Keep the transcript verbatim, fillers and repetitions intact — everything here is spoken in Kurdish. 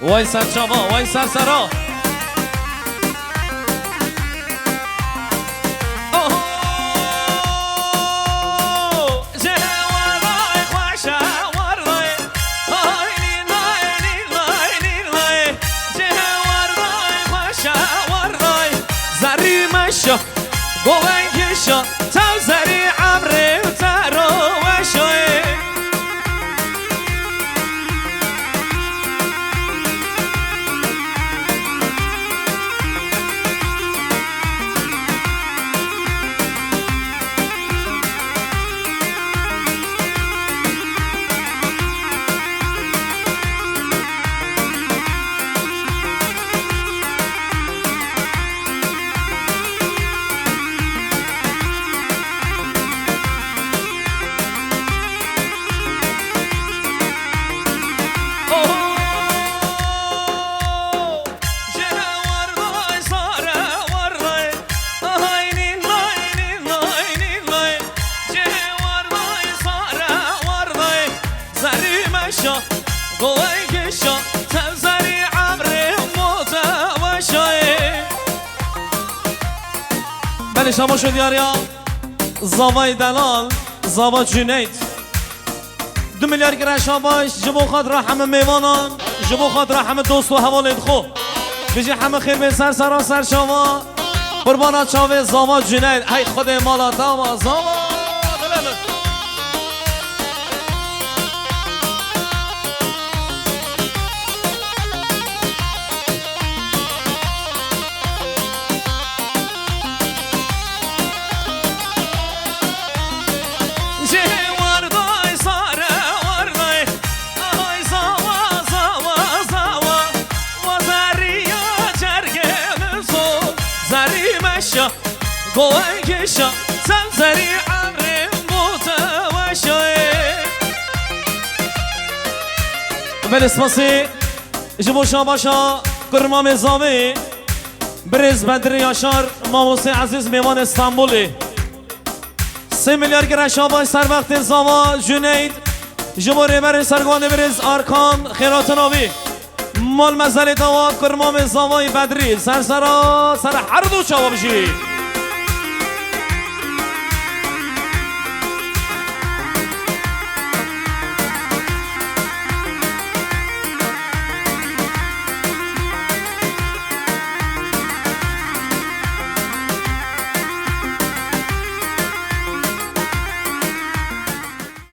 Way ser çava, way ser sera. Oho! Cihê warday xweş e, warday. Hay nînay, nînay, nînay. Cihê warday xweş e, warday. Zerrî meşa, govên kişa, tev zerî emrê û te ro weşayê. Zerrî meşa, govên kişa, tev zerrî emrê û te weşayê. Belê, şabaş û diyariya zavayê delal, zava Cüneyt. Du milyar gireşa baş ji bo xatira hemî mêvanan, ji bo xatira hemî dost û hevalên xwe. Bijî hemî xêr bên ser sera ser çava. Qurbana çavê zava Cüneyt. Hey Xwedê mala te ava zava. Cihê warday sare warday. Ay zawa, zawa, zawa. Wa zerrîya cergê min so. Zerrî meşa, govên kişa. Sen zerrî emrê bo te weşayê. Belê spasî. Ji bo şabaşa kurmamê zavê, birêz Bedrî Yaşar, mamostê ezîz, mêvanê Stenbolê. Sê milyar gire şabaş ser vextê zava Cüneyt, ji bo rêberê sergondê birêz Arkan Xêratinavî. Mal mezelê dawa kurmamê zavayê Bedrî, ser sera, ser her du çawa bijî.